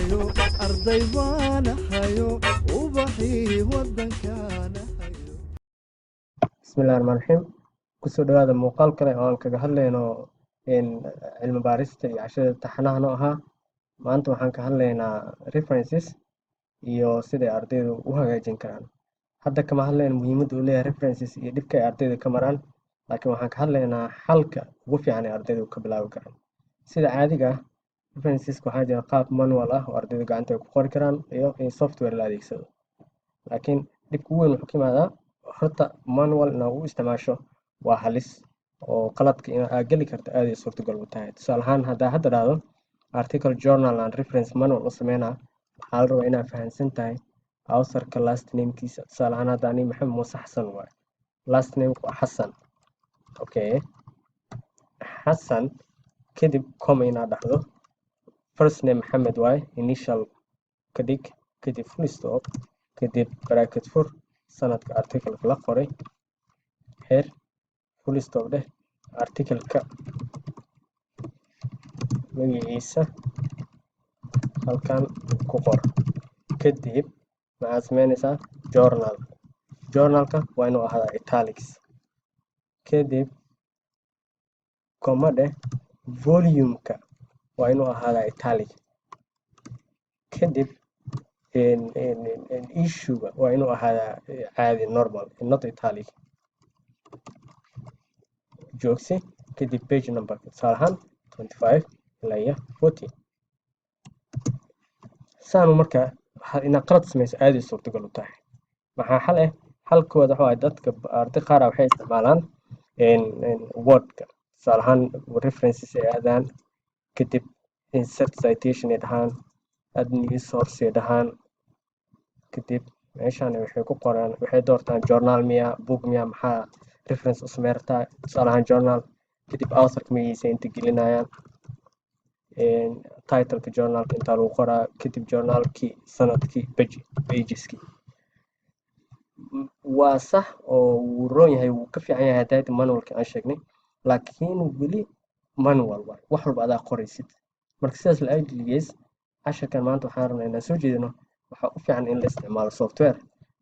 Hayo arday baanahayo, ubaxii waddankaanahayo. Bismillahi raxmaan raxiim. Kusoo dhawaada muuqaal kale oo aan kaga hadlayno cilmi baarista iyo casharada taxanaha noo ahaa. Maanta waxaan ka hadlaynaa references iyo siday ardaydu u hagaajin karaan. Hadda kama hadlayno muhiimadda uu leeyahay references iyo dhibka ay ardayda ka maraan, laakiin waxaan ka hadlaynaa xalka ugu fiican ee ardaydu ka bilaabi karaan. Sida caadiga ah, references waxaa jira qaab manual ah oo ardaydu gacanta ay ku qori karaan iyo in software la adeegsado. Laakiin dhibka ugu weyn wuxuu ka imaadaa horta manual inaad u isticmaasho waa halis, oo qaladka in aad geli karto aad ay suurtagal u tahay. Tusaale ahaan, haddaa hadda dhahdo article journal and reference manual u sameynaa, waxaa la rabaa inaad fahansan tahay authorka last namekiisa. Tusaale ahaan, hadda ani Maxamed Muuse Xasan waaye, last nameka waa Xasan. Okay, Xasan, kadib comma inaad dhahdo, first name Maxamed waaye, initial ka dhig, kadib full stop, kadib bracket fur, sanadka articleka la qoray xir, full stop dheh, articleka magaciisa halkan ku qor. Kadib maxaad sameynaysaa? Journal, journalka waa inuu ahaadaa italics. Kadib comma dheh, volumeka waa inuu ahaadaa italic. Kadib issue-ga waa inuu ahaadaa caadi, normal, not italic. Joogsi. Kadib page number, tusaale ahaan 25 ilaa iyo 40. Saanu marka inaad qalad samayso aaday suurtagal u tahay. Maxaa xal ah? Xalkooda waxa waaye, dadka arday qaar ah waxay isticmaalaan Wordka. Tusaale ahaan, references ay aadaan, kadib insert citation ay dhahaan, add new source ay dhahaan. Kadib meeshaan waxay ku qoraan, waxay doortaan journal miya, book miya, maxaa reference u sameyn rabtaa? Tusaale ahaan journal. Kadib authorka magaciisa inta gelinayaan, titleka journalka intaa lagu qoraa, kadib journalkii, sanadkii, pageski. Waa sax oo wuu roon yahay, wuu ka fiican yahay hadayta manualka aan sheegnay, laakiin weli manual waay, wax walba adaa qoraysid. Marka sidaas la ajligees, casharkan maanta waxaan rabnaa inaan soo jeedino waxaa u fiican in la isticmaalo software.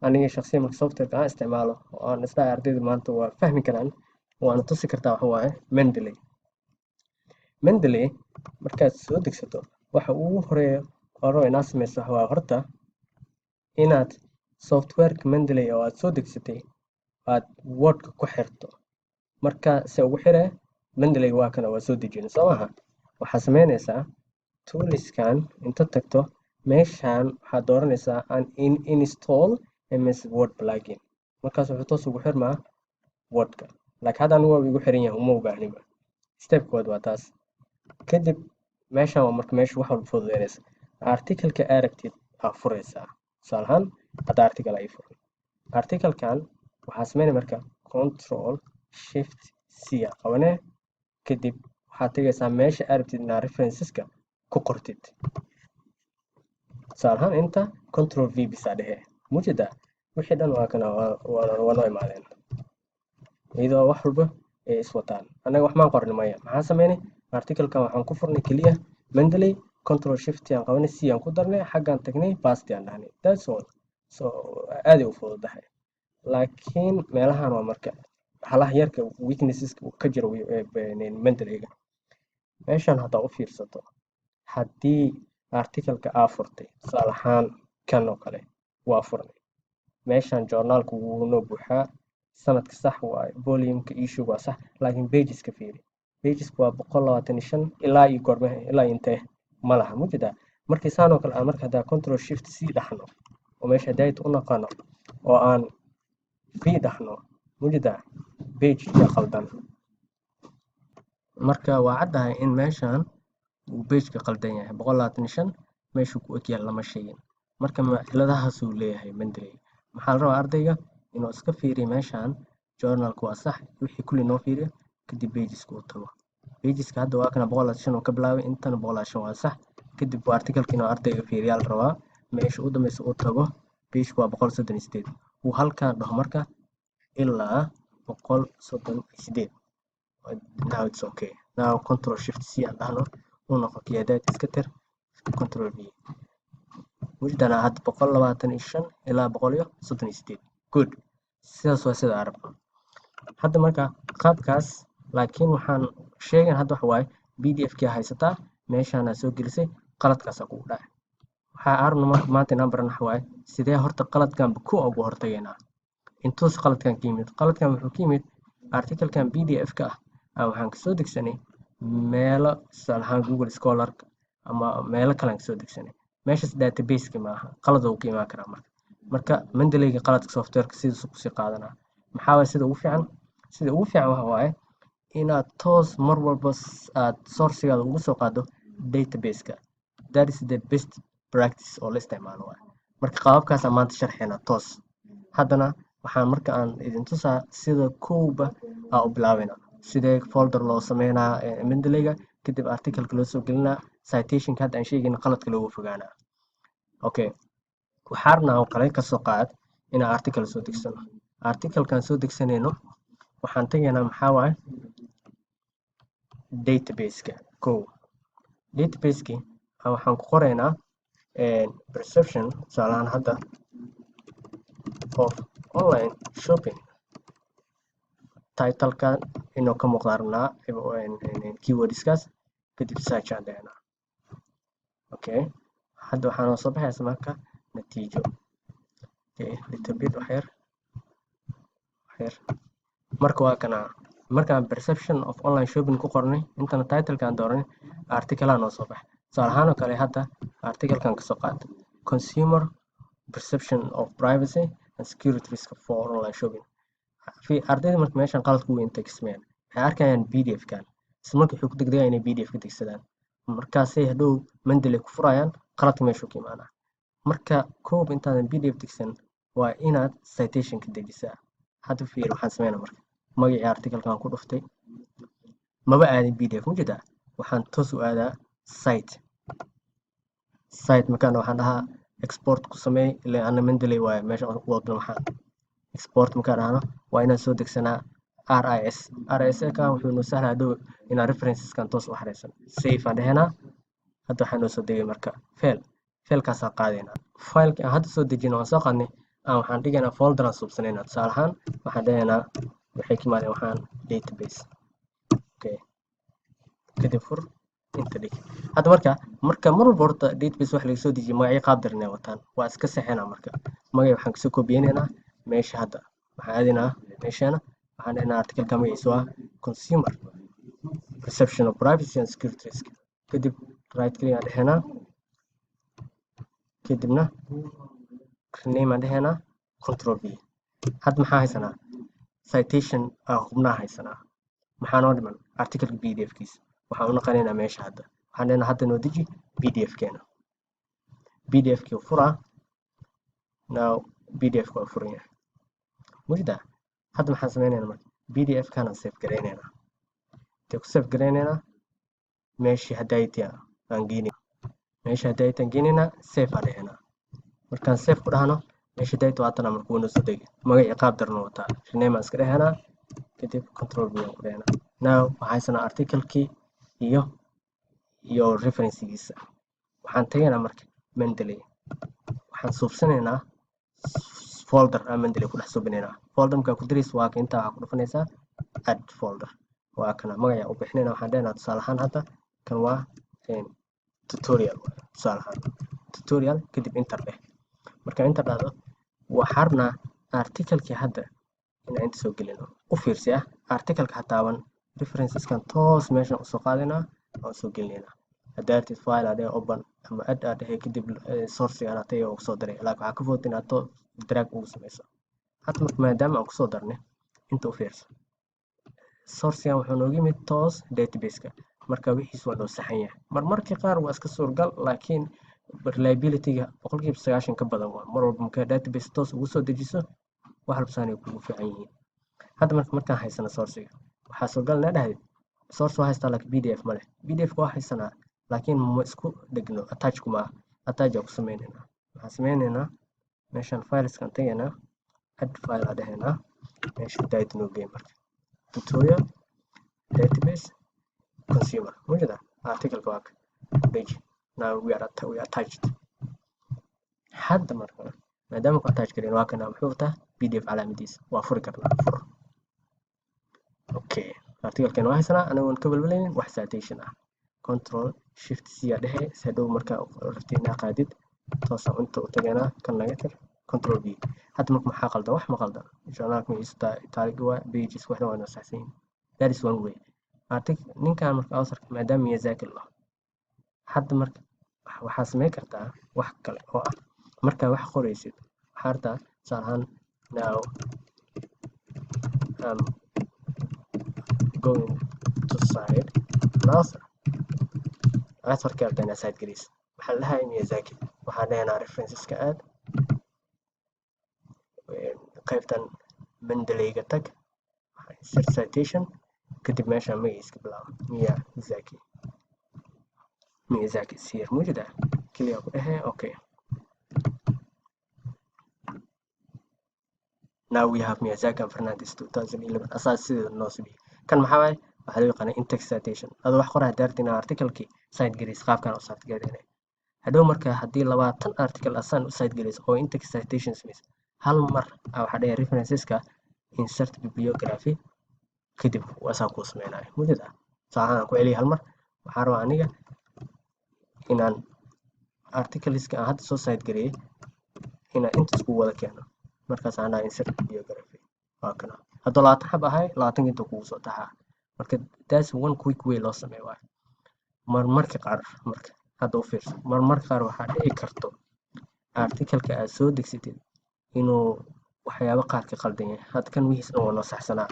Aniga shaqsiyan marka softwareka aan isticmaalo oo aan isdhahay ardayda maanta waa fahmi karaan waana tusi kartaa, waxa waaye Mendeley. Mendeley markaad soo degsato, waxa ugu horeeya oo rabo inaad sameyso waxa waaye horta inaad softwareka Mendeley oo aad soo degsatay aad Wordka ku xirto. Marka se ugu xiree Mendeley? Waa kana, waa soo dejina, soo maaha? Waxaad sameynaysaa toolskan inta tagto, meeshaan waxaad dooranaysaa an install MS Word plugin. Markaas wuxuu toos ugu xirmaa Wordka, laakiin hadda anigu waa igu xiran yahay, uma baahniba. Step kood waa taas. Kadib meeshaan waa marka meesha wax walba fududeynaysa. Articleka aad rabtid aa furaysaa. Tusaale ahaan, hadda article ay furan, articlekan waxaa sameynaya marka Control Shift C aa qabanee. Kadib waxaad tegaysaa meesha aad rabtid inaad referenceska ku qortid. Tusaale ahaan, inta Control V bisaa dhehe. Mujeedaa, wixii dhan waa kana, waa noo imaadeen iyadoo wax walba ay iswataan. Annaga wax maan qorni? Maya. Maxaan sameynay? Articlekan waxaan ku furnay keliya Mendeley, Control Shift aan qabanay, C aan ku darnay, xaggaan tagnay, paste aan dhahnay. That's all. So aaday u fududahay, laakiin meelahan waa marka halaha yarka weaknesses ka jira Mendeleyga. Meeshan haddaa u fiirsato, haddii articleka aa furtay, tusaale ahaan kan oo kale waa furnay, meeshan journalka wuu noo buuxaa, sanadka sax waaye, volumeka, issue waa sax, laakiin pageska fiiri. Pageska waa 125 ilaa iyo goorme, ilaa intee ma laha. Mujeedaa? Markii saan oo kale aan marka haddaa Control Shift C dhahno oo meesha data u naqano oo aan V dhahno, mujeedaa pageka qaldan. Marka waa caddahay in meeshan uu pageka qaldan yahay, 125 meeshuu ku egyahay lama sheegin. Marka ciladahaasuu leeyahay Mendeley. Maxaa la rabaa? Ardayga inuu iska fiiriyo meeshan journalka waa sax, wixii kulli noo fiiriyo, kadib pageska uu tago. Pageska hadda waa kana, 125 uu ka bilaabay, intana 125 waa sax. Kadib waa articleka inuu ardayga fiiriyaa la rabaa. Meesha u dambeysa uu tago, pageka waa 138, uu halkan dhaho marka ilaa 138. Now it's okay. Now Control Shift C aan dhahno, uu noqo kiyadaad, iska tir, Control V. Mujdanaa hadda 125 ilaa 138. Good, sidaas waa sida aan rabno hadda. Marka qaabkaas, laakiin waxaan sheegan hadda waxa waaye PDF kii haysataa, meeshaanaa soo gelisay, qaladkaasaa kugu dhacay. Waxaa arabna marka maanta inaan baran waxa waaye sidee horta qaladkanba ku ugu hortagaynaa. Intuus qaladkan ka yimid? Qaladkan wuxuu ka yimid articlekan PDF ka ah. Waxaan kasoo degsanay meelo, tusaale ahaan Google Scholar ama meelo kale aan kasoo degsanay. Meeshaas database-ka maaha, qalad uu ka imaan karaa. Marka Mendeleyga qaladka softwareka sidiisu kusii qaadanaa. Maxaa waaye sida ugu fiican? Sida ugu fiican waxa waaye inaad toos mar walba aad sourcigaada ugu soo qaado database-ka. That is the best practice oo la isticmaalo waaye. Marka qaababkaasaan maanta sharxeynaa toos. Haddana waxaan marka aan idin tusaa sida kowba aa u bilaabeyna, sidee folder loo sameynaa Mendeleyga, kadib articleka loo soo gelinaa, citationka hadda aan sheegayna qaladka looga fogaanaa. Okay, waxaa rabnaa oo kale kasoo qaad inaan article soo degsano. Articlekan soo degsanayno waxaan tagaynaa, maxaa waaye, database-ka. Kow, database-ki waxaan ku qoraynaa perception, tusaale ahaan hadda, of online shopping. Title-kan inuu ka muuqda rabnaa, keywordskaas. Kadib search aan dhahnaa. Okay, hadda waxaa noo soo baxaysa marka natiijo. Okay, little bit, wax yar, wax yar. Marka waa kana. Markaan perception of online shopping ku qornay, intana title-kan dooranay, article noo soo baxay. Tusaale ahaan oo kale hadda article-kan kasoo qaata, consumer perception of privacy and security risk for online shopping. Fi ardayda marka meeshan qalad ku weyn intay ka sameeyaan, waxay arkayaan PDF kan, isla marka waxay ku degdegaan inay PDF ka degsadaan. Markaasay hadhow Mendeley ku furayaan, qaladka meeshuu ka imaanaa. Marka koob, intaadan PDF degsan waa inaad citation ka dejisaa. Hadda fiir waxaan sameynaa. Marka magacii articlekan ku dhuftay, maba aadin PDF ma jeedaa. Waxaan toos u aadaa cite. Cite markaan waxaan dhahaa export ku sameey, ilaa ana Mendeley waaye meesha u wadno. Waxaan export markaan dhahno, waa inaan soo degsanaa RIS. RIS kan wuxuu noo sahlaa hadhow inaan referenceskan toos u xareysan. Save aan dhehenaa. Hadda waxaa noo soo degay marka file. Filekaasaan qaadaynaa. Fileka aan hadda soo dejino waan soo qaadnay, aan waxaan dhigaynaa folder aan suubsanaynaa. Tusaale ahaan waxaan dhahaynaa waxay ka imaadeen waxaan database. Okay, kadib fur, inta dhig. Hadda marka mar walba horta database wax laga soo dejiyay magacyo qaab daran ay wataan, waa iska saxeynaa. Marka magac waxaan kasoo koobiyeynaynaa meesha. Hadda waxaan aadaynaa meeshana, waxaan dhahaynaa articleka magaciisa waa consumer perception of privacy and security risk. Kadib right click aan dhehenaa, kadibna rename aan dhehenaa, Control V. Hadda maxaa haysanaa? Citation aan hubnaa haysanaa. Maxaa noo dhiman? Articleka PDF kiisa. Waxaan u naqanaynaa meesha. Hadda waxaan leenahay hadda noo deji PDF keena. PDF kii furaa. Now PDF ka waa furan yahay mujida. Hadda maxaan sameynaynaa marka? PDF kanaan save garaynaynaa. Intee ku save garaynaynaa? Meeshii hadayti aan geynay. Meesha hadayti aan geynaynaa, save aan dhehaynaa. Markaan save ku dhahno, meesha hadayti waatana. Marka wuu noo soo degay. Magacii qaab daran wataa. Rename aan iska dhehaynaa, kadib Control V aan ku dhehaynaa. Now waxaa haysanaa articlekii iyo referencegiisa. Waxaan tagaynaa marka Mendeley, waxaan suubsanaynaa folder aan Mendeley ku dhex suubinaynaa. Folder markaa ku diraysa, waa ka intaa waxaa ku dhufanaysaa add folder. Waa kana. Magaca u bixinayna waxaan dhehnaa, tusaale ahaan hadda kan waa tutorial, tusaale ahaan tutorial. Kadib enter dheh. Marka enter dhahdo, waxaan rabnaa articlekii hadda inaan inta soo gelino. U fiirsi ah, articleka ha taaban, referenceskan toos meeshan usoo qaadaynaa, waan soo gelinaynaa. Haddaa artid file aa dhehe, open ama add aa dhehe, kadib sourciga anaa tagay oo kusoo diray, laakiin waxaa ka fudud inaad to drag ugu sameyso. Hadda marka maadaama aan kusoo darnay inta, u fiirso, sourcigan wuxuu nooga yimid toos database-ka. Marka wixiis waa noo saxan yahay. Marmarka qaar waa iska suurgal, laakiin reliability-ga 90% ka badan waa mar walba markaa database toos ugu soo dejiso, wax walba saanay kugu fiican yihiin. Hadda marka markaan haysano sourciga, waxaa suurgal inaa dhahdid source waa haystaa laakiin PDF ma leh. PDF waa haysanaa laakiin ma isku dhegno, attach kuma ah. Attach aa ku sameyneynaa. Waxaan sameyneynaa meeshaan fileskan tagaynaa, add file aa dhehaynaa, meesha data noo geey. Marka tutorial, database, consumer mujeda articleka waa ka deji. Now we are attached. Hadda marka maadaama ku attach gareyn, waa kana. Muxuu wataa? PDF calaamadiisa. Waa furi karnaa. Fur. Okay, articlekan waa haysanaa anagoon ka balbalaynin wax citation ah. Control Shift C aa dhehe si hadhow markaa rabtid inaa qaadid toosa inta u taganaa. Kan naga tir. Control V. Hadda marka maxaa qaldan? Wax ma qaldan. Journalka magaciisa, italic waa, pages, waxna waa noo saxsan yihiin. That is one way. Article ninkan marka authorka maadaama Miyazaki la, hadda marka waxaa sameyn kartaa wax kale oo ah markaa wax qoraysid, waxaa rabtaa tusaale ahaan, "Now I'm going to cite an author." Authorka rabtaa inaad cite gareysid, waxaa la dhahay Miyazaki. Waxaan dhahaynaa referenceska aad, qaybtan Mendeleyga tag, insert citation, kadib meeshaan magaciisa ka bilaabo, Miyazaki. Miyazaki sir mujida keliya ku dhehe. Okay, now we have Miyazaki and Fernandez 2011. Asaas sideeda noo subiye. Kan maxaa waaye? Waxaa loo yaqaanaa in-text citation. Adoo wax qoraa daarta inaa articlekii cite gareysa, qaabkan u cite gareynay. Hadhow marka haddii 20 article asaan u cite gareysa oo in-text citation samaysa, hal mar waxaa dhaya referenceska insert bibliography, kadib asaa kuu sameynayo mujida. Tusaalahaan aan ku celiya hal mar. Waxaan rabaa aniga inaan articleska aan hadda soo cite gareeyay inaan inta isku wada keeno. Markaas aan dhahay insert bibliography, waa kana. Hadduu 20 xab ahay, 20 inta kugu soo taxaa. Marka that's one quick way loo sameeyo waayo. Marmarka qaar marka hadda u fiirso, marmarka qaar waxaa dhici karto articleka aad soo degsatid inuu waxyaabo qaar ka qaldan yahay. Hadda kan wixiis dhan waa noo saxsanaa.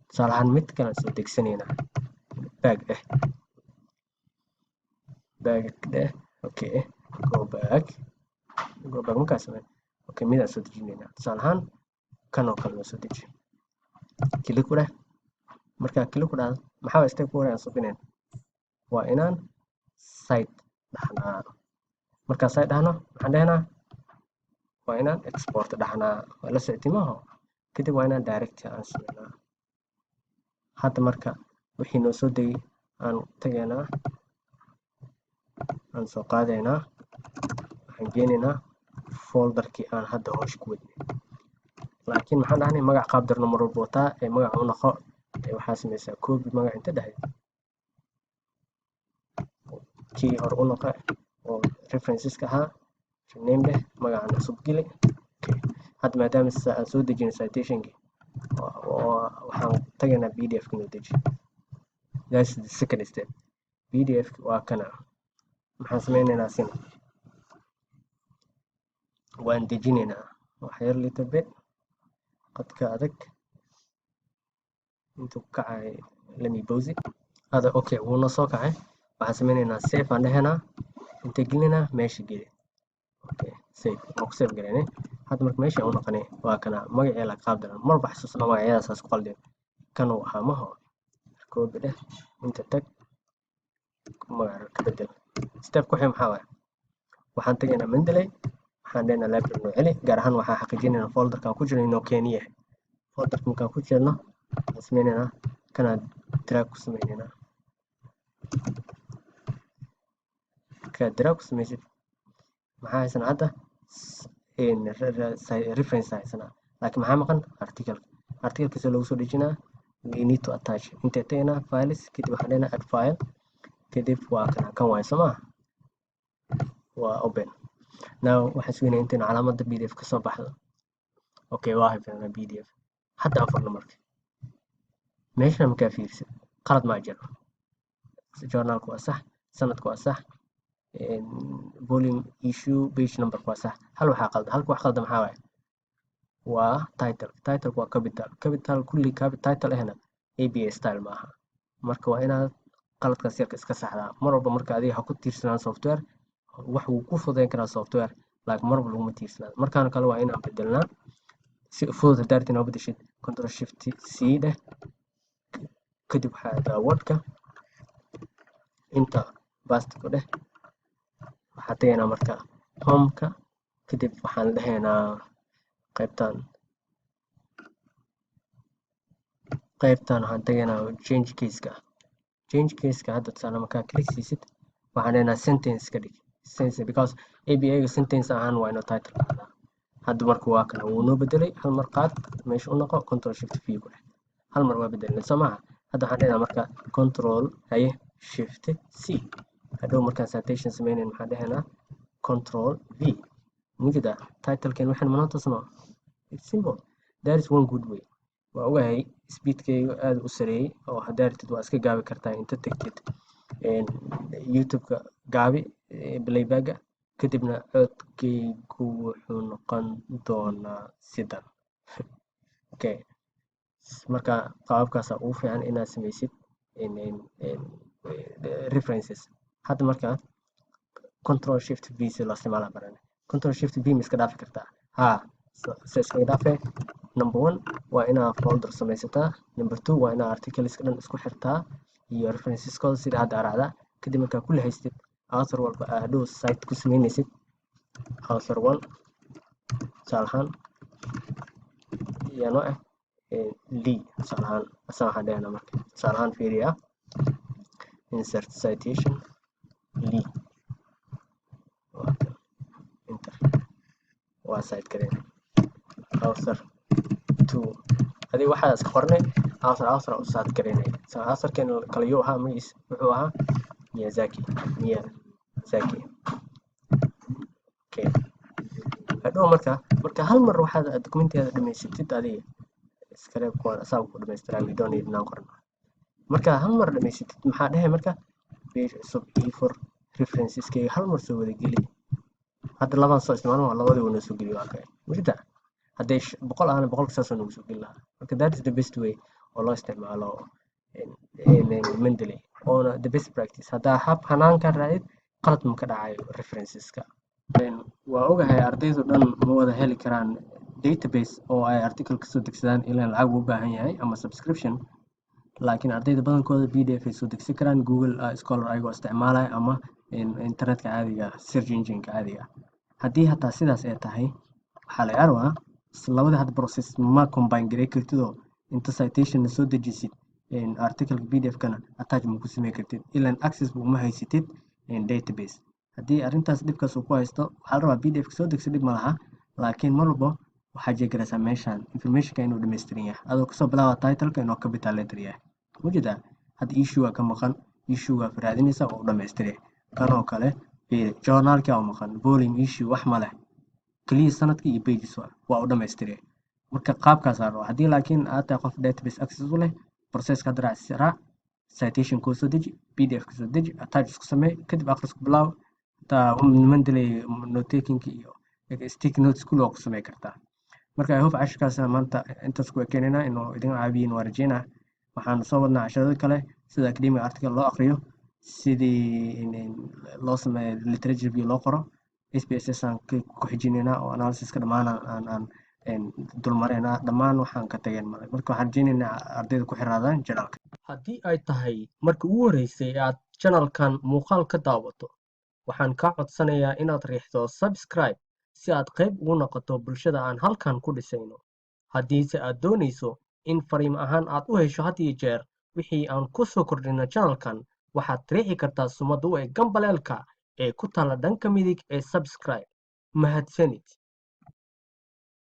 Tusaale ahaan mid kalaan soo degsanaynaa. Back dheh, back dheh. Okay, go back, go back. Markaa samey, okay, midaan soo dejinaynaa. Tusaale ahaan kan oo kale noo soo deji. Click ku dheh. Markaa click ku dhahdo, maxaa waa step ku hore aan subinayn? Waa inaan cite dhahnaa. Markaa cite dhahno, maxaan dhehnaa? Waa inaan export dhahnaa. Waa la socotay maaho? Kadib waa inaan direct aan sameynaa. Hadda marka wixii noo soo degay aan tagaynaa, aan soo qaadaynaa, waxaan geenaynaa folderkii aan hadda hoosh ku wadnay. Laakiin maxaan dhahnay? Magac qaab darno mar walba wataa ee magaca u noqo ee waxaa sameysaa copy magac inta dhahday, kii hore u noqo oo referenceska ahaa, rename dheh, magacan cusub geli. Okay, hadda maadaama aan soo dejinay citationkii, waxaan tagaynaa PDF ka noo deji. That's the second step. PDF waa kana. Maxaan sameynaynaa sina? Waan dejinaynaa wax yar, little bit qadka adag intuu kacay. Let me pause it. Hada okay, wuu noo soo kacay. Waxaan sameynaynaa save aan dhehaynaa, inta gelinaynaa, meesha geli. Okay, save waan ku save garaynay. Hadda marka meesha u noqonay, waa kana. Magacii la qaab daran marba xasuusna magacyadaas ku qaldeen. Kan uu ahaa maho? Copy dheh, inta tag, magaca ka bedel. Step ku xig maxaa waaye? Waxaan tagaynaa Mendeley, waxaan dhehnaa library noo celi. Gaar ahaan waxaan xaqiijinaynaa folderkan ku jiro inuu keeni yahay. Folderka markaan ku jirno, waxaan sameynaynaa kanaa drag ku sameynaynaa. Markaad drag ku sameysid, maxaa haysanaa hadda? Reference haysanaa, laakiin maxaa maqan? Article. Articleka see loogu soo dejinaa? We need to attach. Intee tagaynaa? Files, kadib waxaan dhehnaa add file, kadib waa kana. Kan waaye, soo maa? Waa open. Now waxaan sugaynaa intaynu calaamadda PDF kasoo baxdo. Okay, waa haysanaa PDF. Hadda aan furno. Marka meeshan markaa fiirisid, qalad maa jiro. Journalku waa sax, sanadku waa sax, volume, issue, page numberku waa sax. Hal waxaa qaldan. Halka wax qaldan maxaa waaye? Waa title. Titleka waa capital. Capital kulli title ahna APA style maaha. Marka waa inaad qaladkaas yarka iska saxdaa mar walba. Marka adiga ha ku tiirsanaan software. Wax wuu ku fududeyn karaa software, laakiin mar walba laguma tiirsanaan. Markaan kale waa inaan bedelnaa si fudud. Haddaa rabtid inaad bedeshid, Control Shift C dheh, kadib waxaa aadaa Wordka, inta paste ku dheh. Waxaa tagaynaa marka homeka, kadib waxaan dhahaynaa qaybtan. Waxaan tagaynaa change caseka. Change caseka hadda tusaale markaa click siisid, waxaan dhahaynaa sentence ka dhig. Sense, because APA ga sentence ahaan waa inuu title ahaadaa. Hadda marka waa kana, wuu noo bedelay. Hal mar qaad, meesha u noqo, Control Shift V ku dheh. Hal mar waa bedelnay, soo maaha? Hadda waxaan dhehnaa marka Control, haye, Shift C. Hadhow markaan citation sameynayn, maxaan dhehaynaa? Control V. Mujida titleken waxaan manoo tusno. It's simple. That is one good way. Waa ogahay speedkayga aad u sareeyay, oo haddaa rabtid waa iska gaabi kartaa. Inta tagtid YouTube-ka, gaabi playback-ga, kadibna codkaygu wuxuu noqon doonaa sidan. Okay, marka qaababkaasa ugu fiican inaad sameysid references. Hadda marka Control Shift V si loo isticmaala barane. Control Shift V ma iska dhaafi kartaa? Haa, se iskaga dhaafee? Number one, waa inaa folder samaysataa. Number two, waa inaa articleska dhan isku xirtaa iyo referenceskooda sida hadda raacdaa. Kadib markaa kulli haystid, author walba aa hadhow cite ku sameynaysid, author one tusaale ahaan yaa noo ah Lee tusaale ahaan, asan waxaan dhehnaa marka tusaale ahaan, fiiriya, insert citation, Lee, waa kan, enter, waa cite gareen. Author two, adiga waxaa iska qornay author, author u cite gareynay. So authorkan kale yuu ahaa? Magaciis wuxuu ahaa Miyazaki, Miyazaki. Okay, hadhow marka hal mar waxaad documentigaada dhamaysatid, adiga iskale kuwaan asaga ku dhamaystiraa. We don't need inaan qorno. Marka hal mar dhamaysatid, maxaa dhehe? Marka page cusub ii fur, referenceskayga hal mar soo wada geli. Hadda labaan soo isticmaalno, waa labadii noo soo geliyo. Waa kay mujida hadday 100 ahna, 100-ka saasoo nagu soo geli lahaa. Marka that is the best way oo loo isticmaalo Mendeley, oona the best practice. Haddaa hab hanaankan raacid, qalad ma ka dhacayo referenceska. Waa ogahay ardaydu dhan ma wada heli karaan database oo ay article kasoo degsadaan, ilaan lacag u baahan yahay ama subscription. Laakiin ardayda badankooda PDF ay soo degsan karaan Google Scholar ayagoo isticmaalaya ama internetka caadiga, search engine-ka caadiga ah. Haddii hataa sidaas ay tahay, waxaa laga rabaa labada hadda process ma combine garey kartidoo inta citation soo dejisid, articleka PDF kana attach ma ku samey kartid, ilaan access uma haysatid database. Haddii arrintaas dhibkaas uu ku haysto, waxaa la rabaa PDF soo degso, dhib ma laha, laakiin mar walba waxaa jeegaraysaa meeshan informationka inuu dhammaystiran yahay, adoo kasoo bilaaba titleka inuu capital letter yahay. Mujeedaa, hadda issue ka maqan, issue waa raadinaysa oo u dhammaystiray. Kan oo kale journalka oo maqan, volume, issue, wax ma leh, keliya sanadka iyo pages waa u dhammaystiray. Marka qaabkaasaa rabaa. Haddii laakiin aad tahay qof database access u leh, processka hadda raac, raac, citation kuu soo deji, PDF kasoo deji, attach isku samee, kadib akhris ku bilaab. Hataa Mendeley note taking iyo sticky notes kulli waa ku samey kartaa. Marka I hope cashirkaas maanta intaas ku ekeenayna inuu idin caawiyin waa rajeynaa. Waxaan soo wadnaa casharada kale, sida academic article loo aqriyo, sidii loo sameeyo literature review loo qoro. SPSS aan ku xijinaynaa oo analysiska dhammaan aan dulmaraynaa, dhammaan waxaan ka tageen male. Marka waxaan rajeynaynaa ardayda ku xiraadaan channelka. Haddii ay tahay markii ugu horreysay ee aad channelkan muuqaal ka daawato, waxaan kaa codsanayaa inaad riixdo subscribe si aad qayb ugu noqoto bulshada aan halkan ku dhisayno. Haddiise aad doonayso in fariim ahaan aad u hesho had iyo jeer wixii aan ku soo kordhino channelkan, waxaad riixi kartaa sumadda u eg gambaleelka ee ku taalla dhanka midig ee subscribe. Mahadsanid.